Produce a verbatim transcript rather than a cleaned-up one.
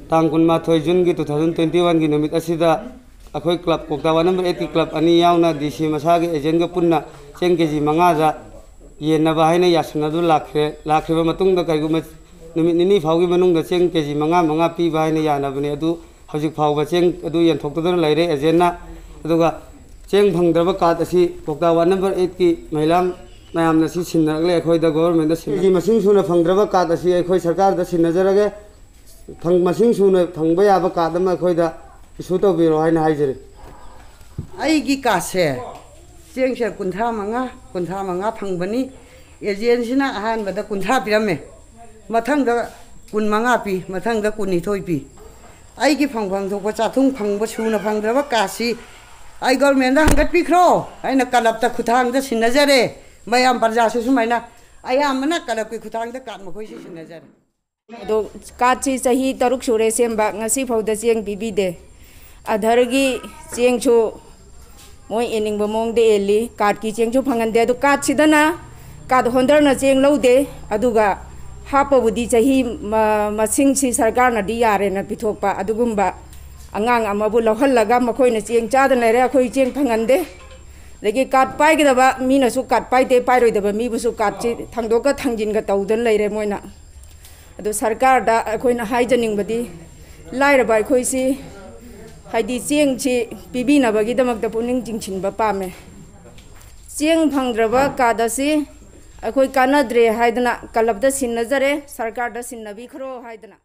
ꯇꯥꯡ ꯀꯨꯟꯃꯥꯊꯣꯏ ꯖꯨꯟꯒꯤ two thousand twenty one ꯒꯤ ꯅꯨꯃꯤꯠ ꯑꯁꯤꯗ ꯑꯩꯈꯣꯏ ꯀ꯭ꯂꯕ, ꯀ꯭ꯋꯥꯛꯇꯥ ꯋꯥꯔꯗ ꯅꯝꯕꯔ ꯑꯩꯠꯀꯤ ꯀ꯭ꯂꯕ ꯑꯅꯤ ꯌꯥꯎꯅ ꯗꯤ ꯁꯤ ꯃꯁꯥꯒꯤ ꯑꯦꯖꯦꯟꯒ ꯄꯨꯟꯅ ꯆꯦꯡ ꯀꯦ ꯖꯤ ꯃꯉꯥꯗ ꯌꯦꯟꯅꯕ ꯍꯥꯏꯅ ꯌꯥꯁꯤꯟꯅꯗꯨꯅ ꯂꯥꯛꯈ꯭ꯔꯦ꯫ ꯂꯥꯛꯈ꯭ꯔꯕ ꯃꯇꯨꯡꯗ ꯀꯔꯤꯒꯨꯝꯕ ꯅꯨꯃꯤꯠ ꯅꯤꯅꯤ ꯐꯥꯎꯒꯤ ꯃꯅꯨꯡꯗ ꯆꯦꯡ ꯀꯦ ꯖꯤ ꯃꯉꯥ ꯃꯉꯥ ꯄꯤꯕ ꯍꯥꯏꯅ ꯌꯥꯅꯕꯅꯤ꯫ ꯑꯗꯨ ꯍꯧꯖꯤꯛ ꯐꯥꯎꯕ ꯆꯦꯡ ꯑꯗꯨ ꯌꯦꯟꯊꯣꯛꯇꯗꯨꯅ ꯂꯩꯔꯦ ꯑꯦꯖꯦꯟꯅ꯫ ꯑꯗꯨꯒ ꯆꯦꯡ ꯐꯪꯗ꯭ꯔꯕ ꯀꯥꯔꯗ ꯑꯁꯤ ꯀ꯭ꯋꯥꯛꯇꯥ ꯋꯥꯔꯗ ꯅꯝꯕꯔ ꯑꯩꯠꯀꯤ ꯃꯍꯤꯂꯥ ꯃꯌꯥꯝꯅ ꯁꯤ ꯁꯤꯟꯅꯔꯛꯂꯦ꯫ ꯑꯩꯈꯣꯏꯗ ꯒꯣꯕꯔꯃꯦꯟꯗ ꯁꯤꯟꯅ-, ꯀꯦ ꯖꯤ ꯃꯁꯤꯡ ꯁꯨꯅ ꯐꯪꯗ꯭ꯔꯕ ꯀꯥꯔꯗ ꯑꯁꯤ ꯑꯩꯈꯣꯏ ꯁꯔꯀꯥꯔꯗ ꯁꯤꯟꯅꯖꯔꯒꯦ꯫ ꯐꯪ-, ꯃꯁꯤꯡ ꯁꯨꯅ ꯐꯪꯕ ꯌꯥꯕ ꯀꯥꯔꯗ ꯑꯃ ꯑꯩꯈꯣꯏꯗ ꯏꯁꯨ ꯇꯧꯕꯤꯔꯣ ꯍꯥꯏꯅ ꯍꯥꯏꯖꯔꯤ꯫ ꯑꯩꯒꯤ ꯀꯥꯔꯗꯁꯦ ꯆꯦꯡꯁꯦ ꯀꯨꯟꯊ꯭ꯔꯥ ꯃꯉꯥ, ꯀꯨꯟꯊ꯭ꯔꯥ ꯃꯉꯥ ꯐꯪꯕꯅꯤ꯫ ꯑꯦꯖꯦꯟꯁꯤꯅ ꯑꯍꯥꯟꯕꯗ ꯀꯨꯟꯊ꯭ꯔꯥ ꯄꯤꯔꯝꯃꯦ, ꯃꯊꯪꯗ ꯀꯨꯟꯃꯉꯥ ꯄꯤ, ꯃꯊꯪꯗ ꯀꯨꯟꯅꯤꯊꯣꯏ ꯄꯤ꯫ ꯑꯩꯒꯤ ꯐꯪꯐꯝ ꯊꯣꯛꯄ ꯆꯥꯊꯨꯡ ꯐꯪꯕ ꯁꯨꯅ ꯐꯪꯗ꯭ꯔꯕ ꯀꯥꯔꯗꯁꯤ ꯑꯩ ꯒꯣꯔꯃꯦꯟꯗ ꯍꯪꯒꯠꯄꯤꯈ꯭ꯔꯣ꯫ ꯑꯩꯅ ꯀꯂꯕꯇ ꯈꯨꯠꯊꯥꯡꯗ ꯁꯤꯟꯅꯖꯔꯦ꯫ ꯃꯌꯥꯝ ꯄ꯭ꯔꯖꯥꯁꯨ ꯁꯨꯃꯥꯏꯅ ꯑꯌꯥꯝꯕꯅ ꯀꯂꯕꯀꯤ ꯈꯨꯠꯊꯥꯡꯗ ꯀꯥꯔꯗ ꯃꯈꯣꯏꯁꯤ ꯁꯤꯟꯅꯖꯔꯦ꯫ ꯑꯗꯣ ꯀꯥꯔꯗꯁꯤ ꯆꯍꯤ ꯇꯔꯨꯛ ꯁꯨꯔꯦ ꯁꯦꯝꯕ, ꯉꯁꯤ ꯐꯥꯎꯗ ꯆꯦꯡ ꯄꯤꯕꯤꯗꯦ꯫ ꯑꯙꯔꯒꯤ ꯆꯦꯡꯁꯨ ꯃꯣꯏ ꯌꯦꯟꯅꯤꯡꯕ ꯃꯑꯣꯡꯗ ꯌꯦꯜꯂꯤ, ꯀꯥꯔꯗꯀꯤ ꯆꯦꯡꯁꯨ ꯐꯪꯍꯟꯗꯦ꯫ ꯑꯗꯨ ꯀꯥꯔꯗꯁꯤꯗꯅ ꯀꯥꯔꯗ ꯍꯣꯜꯗꯔꯅ ꯆꯦꯡ ꯂꯧꯗꯦ, ꯑꯗꯨꯒ ꯍꯥꯞꯄꯕꯨꯗꯤ ꯆꯍꯤ ꯃ-, ꯃꯁꯤꯡꯁꯤ ꯁꯔꯀꯥꯔꯅꯗꯤ ꯌꯥꯔꯦꯅ ꯄꯤꯊꯣꯛꯄ꯫ ꯑꯗꯨꯒꯨꯝꯕ ꯑꯉꯥꯡ ꯑꯃꯕꯨ ꯂꯧꯍꯜꯂꯒ ꯃꯈꯣꯏꯅ ꯆꯦꯡ ꯆꯥꯗꯅ ꯂꯩꯔꯦ, ꯑꯩꯈꯣꯏ ꯆꯦꯡ ꯐꯪꯍꯟꯗꯦ꯫ ꯑꯗꯒꯤ ꯀꯥꯔꯗ ꯄꯥꯏꯒꯗꯕ ꯃꯤꯅꯁꯨ ꯀꯥꯔꯗ ꯄꯥꯏꯗꯦ, ꯄꯥꯏꯔꯣꯏꯗꯕ ꯃꯤꯕꯨꯁꯨ ꯀꯥꯔꯗꯁꯤ ꯊꯥꯡꯗꯣꯛꯀ ꯊꯥꯡꯖꯤꯟꯒ ꯇꯧꯗꯅ ꯂꯩꯔꯦ ꯃꯣꯏꯅ꯫ ꯑꯗꯨ ꯁꯔꯀꯥꯔꯗ ꯑꯩꯈꯣꯏꯅ ꯍꯥꯏꯖꯅꯤꯡꯕꯗꯤ, ꯂꯥꯏꯔꯕ ꯑꯩꯈꯣꯏꯁꯤ, ꯍꯥꯏꯗꯤ, ꯆꯦꯡꯁꯤ ꯄꯤꯕꯤꯅꯕꯒꯤꯗꯃꯛꯇ ꯄꯨꯛꯅꯤꯡ ꯆꯤꯡꯁꯤꯟꯕ ꯄꯥꯝꯃꯦ꯫ ꯆꯦꯡ ꯐꯪꯗ꯭ꯔꯕ ꯀꯥꯔꯗ ꯑꯁꯤ ꯑꯩꯈꯣꯏ ꯀꯥꯟꯅꯗ꯭ꯔꯦ ꯍꯥꯏꯗꯅ ꯀꯂꯕꯇ ꯁꯤꯟꯅꯖꯔꯦ, ꯁꯔꯀꯥꯔꯗ ꯁꯤꯟꯅꯕꯤꯈ꯭ꯔꯣ ꯍꯥꯏꯗꯅ꯫